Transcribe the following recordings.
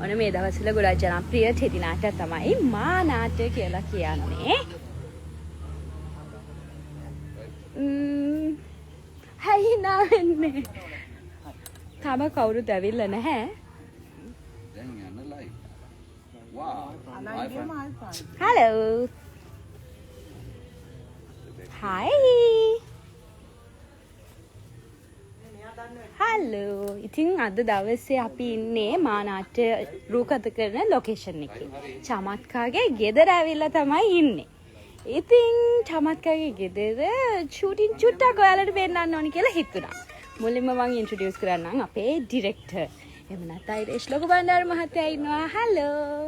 ඔන්න මේ දවස්වල ගොඩාක් ජනප්‍රිය ටෙලි නාට්‍යයක් තමයි මා නාට්‍ය කියලා කියන්නේ. හයි නා වෙන්නේ. තාම කවුරුත් ඇවිල්ලා නැහැ. දැන් යන්න live. Wow. Hello. Hi. Hello. ඉතින් අද දවසේ අපි ඉන්නේ මා නාට්‍ය රූගත කරන ලොකේෂන් එකේ. චමත්කාගේ ගෙදර ඇවිල්ලා තමයි ඉන්නේ. ඉතින් චමත්කාගේ ගෙදර ෂූටින් චුට්ටක් ඔයාලට පෙන්නන්න ඕනි කියලා හිතුණා. මුලින්ම මං ඉන්ට්‍රොඩියුස් කරන්නම් අපේ ඩිරෙක්ටර්. එහෙම නැත්නම් ඉරේෂ් ලොකු බණ්ඩාර මහත්තයා ඉන්නවා. හලෝ.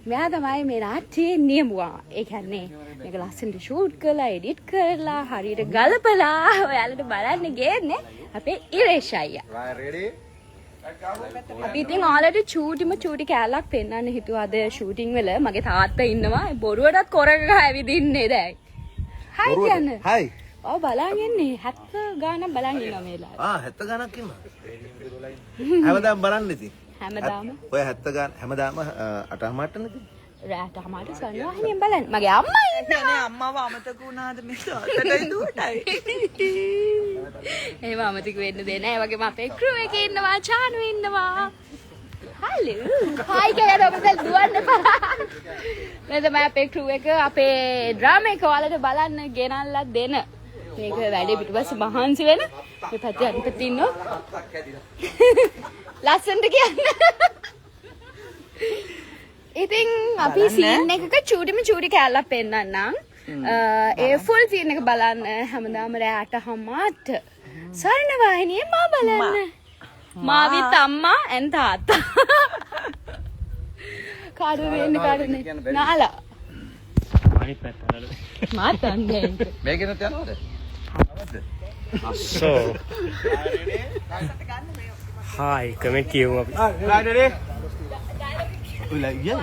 මෙයා තමයි මේ නාට්‍යයේ නියමුවා. ඒ කියන්නේ මේක ලස්සනට ෂූට් කරලා එඩිට් කරලා හරියට ගලපලා ඔයාලට බලන්න ගේන්නේ අපේ ඉරේෂ් අයියා. අපි ඉතින් ඔයාලට චූටිම චූටි කෑල්ලක් පෙන්වන්න හිතුවා අද ෂූටින් වල. මගේ තාත්තා ඉන්නවා බොරුවටත් කොර ගහ ඇවිදින්නේ දැන්. හයි කියන්න. හයි. ඔව් බලන් ඉන්නේ 70 ගානක් බලන් ඉන්නවා මේ වෙලාවේ. ආ 70 ගානක් ඉන්නවා. හැමදාම බලන්න ඉතින්. හැමදාම ඔය 70 ගාන හැමදාම 8:30ට නේ. රැට අමාරු ස්වර්ණවාහිනියෙන් බලන්න. මගේ අම්මා ඉන්නවා. නෑ අම්මව අමතක වුණාද මේ තාත්තටයි දුවටයි. එහෙම අමතක වෙන්න දෙන්නේ නෑ. ඒ වගේම අපේ ක්‍රූ එකේ ඉන්නවා, චානු ඉන්නවා. හලෝ. හායි කියලා ඔබ දැන් දුවන්න එපා. මේ තමයි අපේ ක්‍රූ එක. අපේ ඩ්‍රාමා එක ඔයාලට බලන්න ගෙනල්ලා දෙන. මේක වැඩේ පිටුපස්ස මහන්සි වෙන. මේ පැත්තේ අනිත් පැත්තේ ඉන්නවා. ලස්සනට කියන්න. ඉතින් අපි සීන් එකක චූටිම චූටි කෑල්ලක් පෙන්නන්නම්. ඒ ෆුල් සීන් එක බලන්න හැමදාම රෑ 8:30ට ස්වර්ණ වාහිනියේ මා බලන්න. මා විත් අම්මා ඇන් තාත්තා. කාටද වෙන්නේ කාටද? නාලා. අනිත් පැත්ත බලන්න. මා දන්නේ නැහැ. මේකෙනත් යනවද? අස්සෝ. හායි කමෙන්ට් කියමු අපි. Right ready. ඔය ලයිව් යන.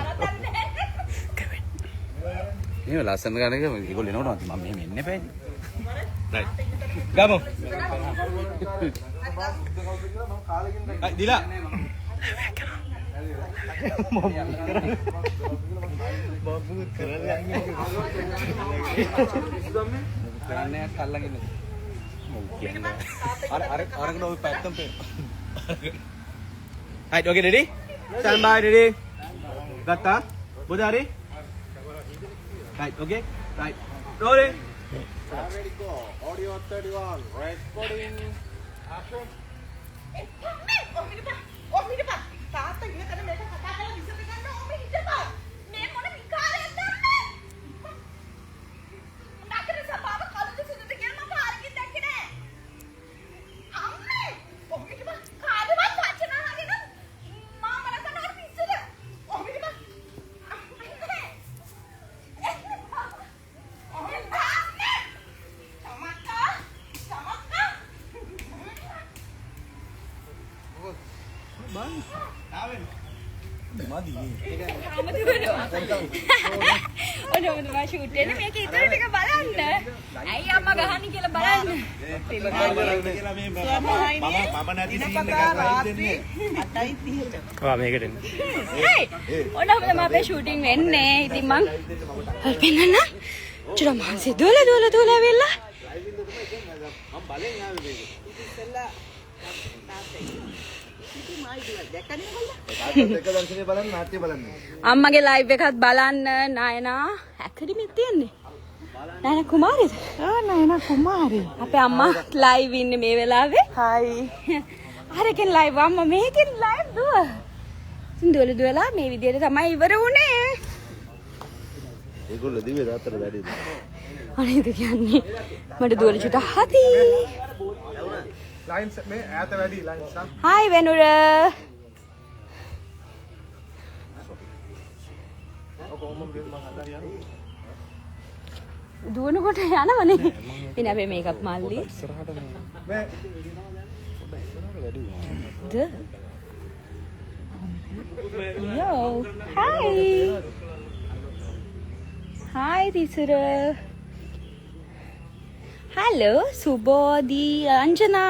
මේ ලස්සන ගාන එක ඒගොල්ලෝ එනකොට මම මෙහෙම එන්න එපා ඉතින්. රයිට්. ගමු. හරි දිලා. කරන්නේ අල්ලන් ඉන්න. අර අර අරගෙන ඔය පැත්තම පේන. Right, okay, ready? Stand by, ready? ගත්තා? බොද හරි? Right, okay? Right. Rolling. Ready, go. Audio 31. Recording. Action. තාත්තා ඉන්න තැන මේක කතා කරලා විසඳ ගන්න ඕමේ හිටපන්. මේ මොන විකාරයක්ද අම්මේ? නගර සභාව කළුද සුදුද කියලා මම පාරකින් දැක්කේ නෑ. අම්මේ ඔහොම හිටපන්. කාගේවත් වචන අහගෙන මාමලා කරනවට පිස්සුද? ඔහොම හිටපන්. අම්මේ. ඔහොම අම්මේ. චමක්කා චමක්කා. ඔන්න ඔන්න මම ෂූට් වෙන්නේ මේක ඉතුරු ටික බලන්න. ඇයි අම්මා ගහන්නේ කියලා බලන්න. මම නැති සීන් එකක් ලයිව් දෙන්නේ. 8:30ට. ඔව් මේකට එන්න. හේ. ඔන්න ඔහොම තමයි අපේ ෂූටින් වෙන්නේ. ඉතින් මං ඔය පෙන්නන්න. චුර මහන්සි දුවලා දුවලා දුවලා ඇවිල්ලා. මම බලෙන් ආවේ මේක. ඉතින් මයි දුව දැක්කනේ කොල්ලා. තාත්තත් එක්ක දර්ශනය බලන්න නාට්‍ය බලන්න. අම්මගේ ලයිව් එකත් බලන්න නයනා ඇකඩමික් තියෙන්නේ. නයනා කුමාරිද? ආ නයනා කුමාරි. අපේ අම්මා ලයිව් ඉන්නේ මේ වෙලාවේ. හායි. අරකින් ලයිව් අම්මා මේකෙන් ලයිව් දුව. ඉතින් දුවලා දුවලා මේ විදියට තමයි ඉවර වුණේ. ඒගොල්ලෝ දිව්වේ තාත්තට වැඩිද? අනේද කියන්නේ මට දුවලා චුට්ටක් හති. Lines මේ ඈත වැඩි lines ආ. හායි වෙනුර. දුවනකොට යනවනේ. ඉතින් අපේ මේකප් මල්ලි. මේ ද Yo, hi. Hi Thisura. Hello Subodhi Anjana.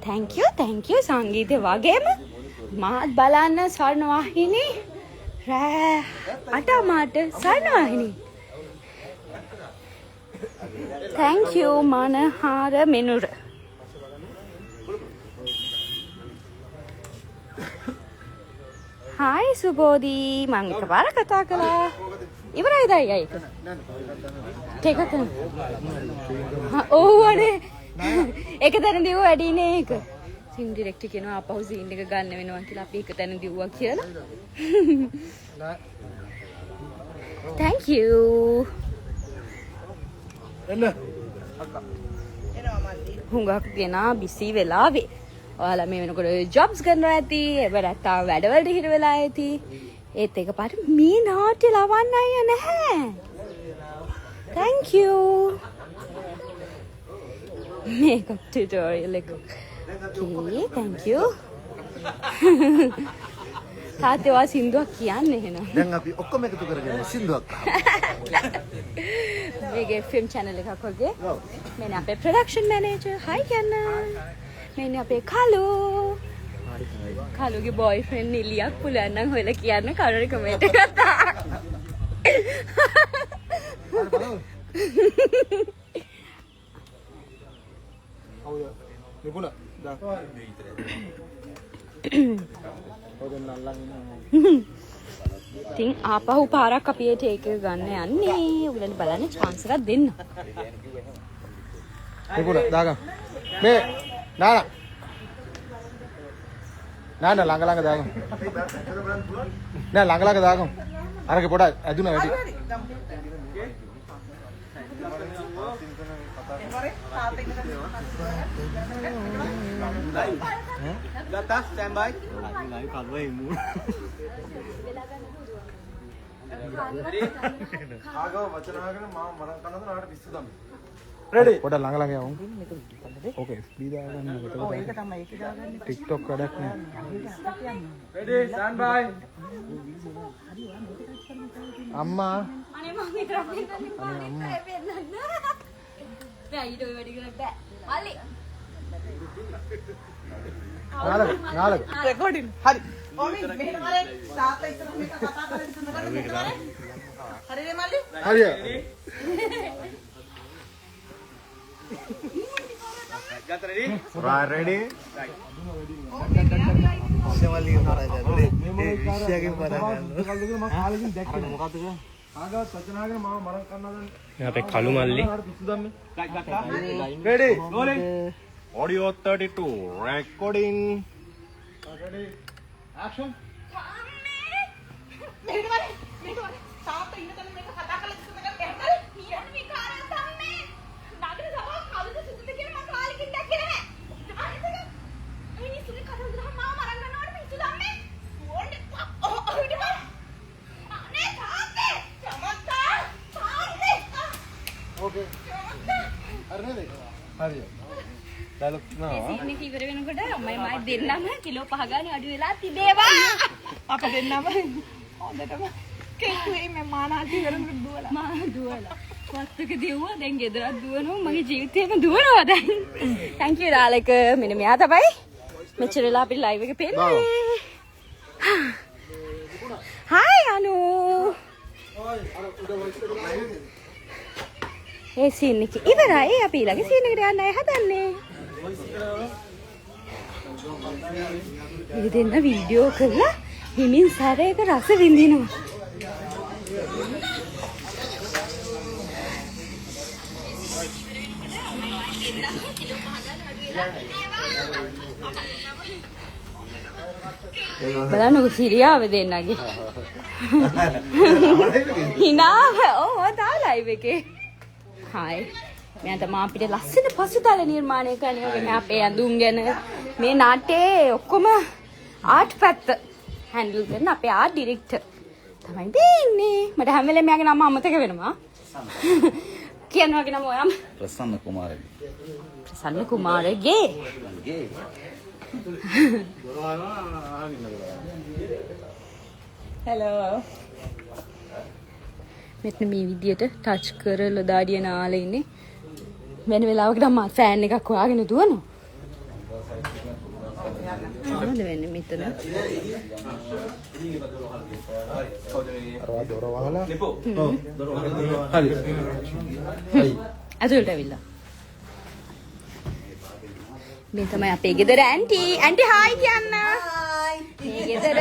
Thank you, thank you සංගීතය වගේම මාත් බලන්න ස්වර්ණවාහිනී රෑ 8:00 Swarnavahini. Thank you Manahara Menura. Hi Subodhi, මං එකපාර කතා කළා. ඉවරයිද අයියා ඒක? ටේක් එක කරන්න. ඔව් අනේ. එක තැන දිව්ව වැඩි නේ ඒක. සීන් ඩිරෙක්ටර් කියනවා ආපහු සීන් එක ගන්න වෙනවා කියලා අපි එක තැන දිව්වා කියලා. Thank you. එන්න. හුඟක් දෙනා බිසි වෙලාවේ. ඔයාලා මේ වෙනකොට ජොබ්ස් කරනවා ඇති, එහෙම නැත්නම් වැඩවලට හිර වෙලා ඇති. ඒත් එකපාරට මේ නාට්‍ය ලවන්න අය නැහැ. Thank you. Makeup tutorial එක. Okay, thank you. තාත්තේ ඔයා සින්දුවක් කියන්න එහෙනම්. දැන් අපි ඔක්කොම එකතු කරගෙන සින්දුවක් අහමු. මේකේ ෆිල්ම් චැනල් එකක් වගේ. ඔව්. මෙන්න අපේ ප්‍රොඩක්ෂන් මැනේජර් හයි කියන්න. මෙන්න අපේ කලු. කලුගේ බොයිෆ්‍රෙන්ඩ් නිලියක් පුළුවන් නම් හොයලා කියන්න කවුරු හරි කමෙන්ට් එකක් දාන්න. කවුද? නිපුණ. දා. ඔය දෙන්න අල්ලන් ඉන්නවා. ඉතින් ආපහු පාරක් අපි ඒ ටේක් එක ගන්න යන්නේ. ඔයගලන්ට බලන්න චාන්ස් එකක් දෙන්න. නිපුණ දාගන්න. මේ නාන. නාන ළඟ ළඟ දාගන්න. නෑ ළඟ ළඟ දාගන්න. අරගේ පොඩක් ඇදුනා වැඩි. ගත්තා ස්ටෑන්ඩ් බයි. ආගම වචන අහගෙන මාව මරන් කනද නාට පිස්සු තමයි. රෙඩි. පොඩක් ළඟ ළඟ යමු. ඕකේ FB දාගන්න. ඔව් ඒක තමයි ඒක දාගන්න. TikTok වැඩක් නෑ. Ready stand by. අම්මා අනේ මං විතරක් පෙන්නන්න එපා. අනිත් අය පෙන්නන්න. බෑ ඊට ඔය වැඩි කරන්න බෑ. මල්ලි. නාලක නාලක. රෙකෝඩින් හරි. ඔමි මෙහෙම කරේ තාත්තා ඉස්සරහ මේක කතා කරලා විසඳ ගන්න මෙහෙම කරේ. හරිනේ මල්ලි? හරිය. ගත්තා රෙඩි. රෙඩි. මේ අපේ කළු මල්ලි. ගත්තා. Ready. Rolling. Audio 32 recording. Ready. Action. මෙහෙම කරේ මෙහෙම කරේ තාත්තා ඉන්න තැන මේක කතා කරලා විසඳ ගන්න මෙහෙම කරේ. නියම විකාරයක් තමයි. නගර සභාව කවුද සුදුද කියලා මං කාලෙකින් දැක්කේ නැහැ. අනිත් එක මිනිස්සුගේ කතා කරලා මාව මරන් ගන්නවට පිස්සු ධම්මේ. ඕනේ ඔහ ඔහ ඊට පස්සේ අනේ තාත්තේ. චමත්තා තාත්තේ ඕකේ. හරි නේද? හරි. ඩයලොග් මේ නවා. සීන් එක ඉවර වෙනකොට අම්මයි මායි දෙන්නම කිලෝ 5 ගානේ අඩු වෙලා තිබේවා. අප දෙන්නම හොඳටම කෙට්ටුවේ මේ මානාටි කරනකොට දුවලා මා දුවලා. වත්තක දිව්වා දැන් ගෙදරත් දුවනවා මගේ ජීවිතේම දුවනවා දැන්. Thank you දාලක. මෙන්න මෙයා තමයි මෙච්චර වෙලා අපිට ලයිව් එක පෙන්නුවේ. Hi අනු. ඒ සීන් එක ඉවරයි. අපි ඊළඟ සීන් එකට යන්නයි හදන්නේ. මේ දෙන්න වීඩියෝ කරලා හිමින් සැරේක රස විඳිනවා. බලන්නකෝ සිරියාව දෙන්නගේ. හිනාව ඔව් ඔය තා ලයිව් එකේ. හායි. මෙයා තමයි අපිට ලස්සන පසුතල නිර්මාණය කරන්නේ. ඔය මේ අපේ ඇඳුම් ගැන මේ නාට්‍යයේ ඔක්කොම ආර්ට් පැත්ත හැන්ඩල් කරන අපේ ආර්ට් ඩිරෙක්ටර් තමයි දෙන්නේ. මට හැම වෙලේම එයාගේ නම අමතක වෙනවා. කියන වගේ නම ඔයාම ප්‍රසන්න කුමාරගේ. ප්‍රසන්න කුමාරගේ. ගේ. හෙලෝ මෙතන මේ විදියට ටච් කරලා දාඩිය නාලා ඉන්නේ. වෙන වෙලාවක නම් මම ෆෑන් එකක් හොයාගෙන දුවනවා. මොනවද වෙන්නේ මෙතන? අර දොර වහලා. ඔව් දොර වහලා. හරි. හරි. ඇතුළට ඇවිල්ලා. මේ තමයි අපේ ගෙදර ඇන්ටි. ඇන්ටි හායි කියන්න. හායි. මේ ගෙදර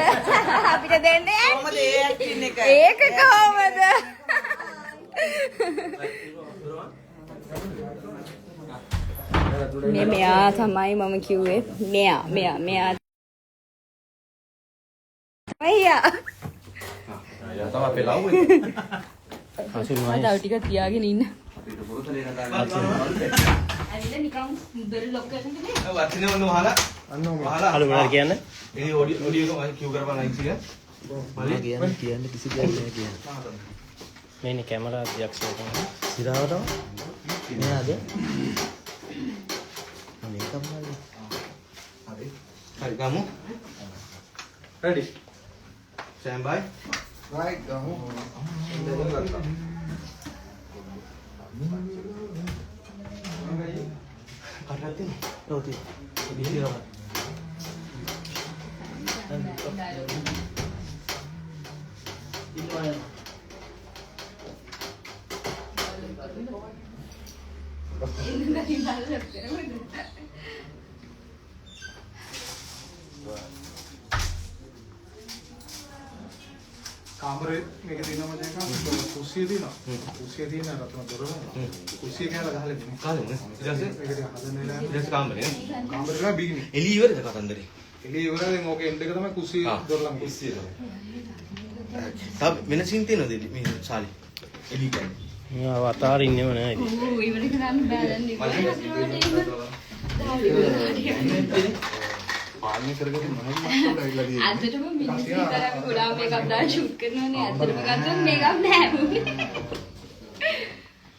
අපිට දෙන්නේ කොහමද ඒ ඇක්ටින් එක? ඒක කොහමද? මේ මෙයා තමයි මම කිව්වේ. මෙයා මෙයා මෙයා තමයි යා. යා තමයි අපේ ලව් එක. මම තව ටිකක් තියාගෙන ඉන්න. ඇවිල්ලා නිකන් දොර ලොක් කරගෙන නේ. ඔව් අතිනේ ඔන්න වහලා. අන්න ඔහොම. වහලා. හලෝ මොනවද කියන්නේ? ඒ ඔඩියෝ ඔඩියෝ එක කියු කරපන් ලයික්ස් එක. මල්ලි කියන්න කියන්න කිසි දෙයක් නෑ කියන්න. මේනේ කැමරා අධ්‍යක්ෂක තමයි. සිරාවටම මෙයාද? මේකම් මල්ලි. හරි. හරි ගමු. Ready. Stand by. Right ගමු. කටක් තියෙනවා. ඔව් තියෙනවා. ඉන්නවා. කාමරේ මේක තියෙනවා මචං එකක්. කුස්සිය තියෙනවා. කුස්සිය තියෙන අර අතන දොර වහලා. කුස්සිය කෑල්ල ගහලා ඉන්නේ. කාලේ නේ. ඊට පස්සේ මේක ටික හදන වෙලාවේ ඊට පස්සේ කාමරේ නේ. කාමරේ තමයි බිගිනි. එළිය ඉවරද කතන්දරේ? එළිය ඉවරයි දැන් ඕකේ එන්ඩ් එක තමයි කුස්සිය දොර ළඟ. කුස්සිය තමයි. තව වෙන සීන් තියෙනවද මේ ශාලේ? එළිය කියන්නේ. මෙයා අතාරින්නෙම නෑ ඉතින්. ඔව් ඉවර කරන්න බෑ දැන් ඉවර. පාලනය කරගන්න මොනවද මට්ටමට ඇවිල්ලා තියෙන්නේ. ඇත්තටම මිනිස්සු හිතලා අපි ගොඩාක් මේකප් දාලා ෂූට් කරනවනේ. ඇත්තටම ගත්තොත් මේකප් නෑ මුනේ.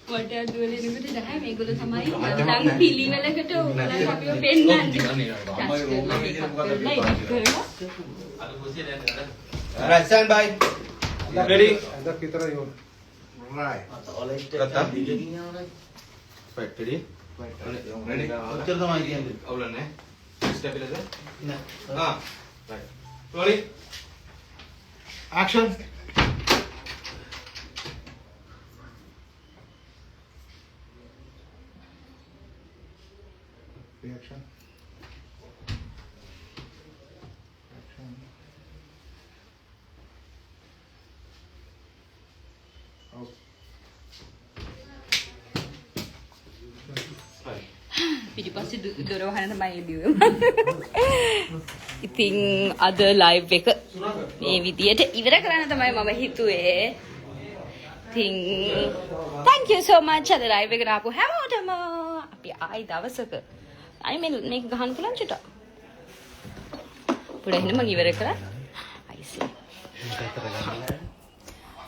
වට දුවල එනකොට නැහැ මේගොල්ලෝ තමයි නම් පිළිවෙලකට ඕගොල්ලන් අපිව පෙන්නන්නේ. ටච් කරලා මේකප් කරලා එඩිට් කරලා. Right stand by. Ready. ඇඳක් විතරයි ඕන. Right. ගත්තා. Right ready. Ready. ඔච්චර තමයි කියන්නේ. අවුල නෑ. ස්ටෙප් එකද? නෑ. ආ. Right. Rolling. Action. Reaction. Action. Out. පිටිපස්සේ දොර වහන තමයි එළිය. ඉතින් අද ලයිව් එක මේ විදියට ඉවර කරන්න තමයි මම හිතුවේ. ඉතින් thank you so much අද ලයිව් එකට ආපු හැමෝටම. අපි ආයි දවසක ආයි මේ මේක ගහන්න පුළුවන් චුට්ටක්. පොඩ එහෙනම් මං ඉවර කරා. I see.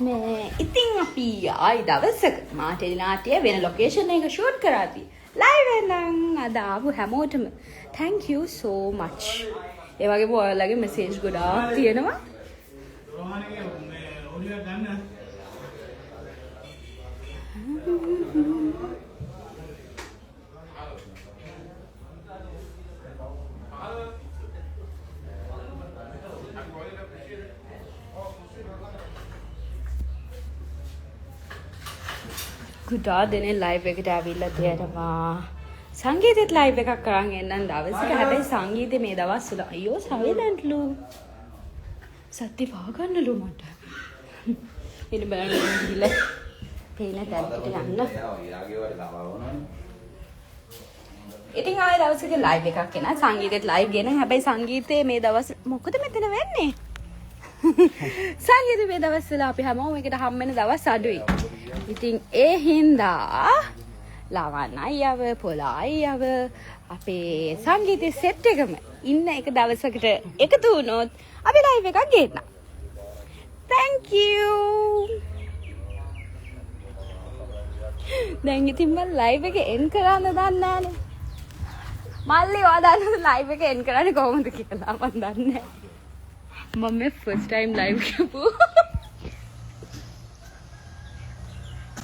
මේ ඉතින් අපි ආයි දවසක මා ටෙලි නාට්‍ය වෙන ලොකේෂන් එකක ෂූට් කරાදී ලයිව් එනම් අද ආපු හැමෝටම thank you so much. ඒ වගේම ඔයාලගේ මෙසේජ් ගොඩාක් තියෙනවා. ගොඩාක් දෙනෙක් ලයිව් එකට ඇවිල්ලා තියෙනවා. සංගීතෙත් ලයිව් එකක් කරන් එන්නම් දවසක. හැබැයි සංගීතේ මේ දවස්වල අයියෝ සයිලන්ට්ලු. සත්‍ය වහගන්නලු මට. ඉතින් බලන්න ගිහිල්ලා පේන තැනකට යන්න. ඉතින් ආයෙ දවසක ලයිව් එකක් එනවා. සංගීතෙත් ලයිව් ගෙන. හැබැයි සංගීතේ මේ දවස් මොකද මෙතන වෙන්නේ? සංගීතේ මේ දවස්වල අපි හැමෝම එකට හම් වෙන දවස් අඩුයි. ඉතින් ඒ හින්දා ලවන් අයියව පොලා අයියව අපේ සංගීතයේ සෙට් එකම ඉන්න එක දවසකට එකතු වුණොත් අපි ලයිව් එකක් ගේන්න. Thank you. දැන් ඉතින් මම ලයිව් එක එන් කරන්න දන්නේ නෑනේ. මල්ලි ඔයා දන්නවද ලයිව් එක එන් කරන්නේ කොහොමද කියලා? මං දන්නේ නෑ. මම මේ ෆස්ට් ටයිම් ලයිව් කරපු.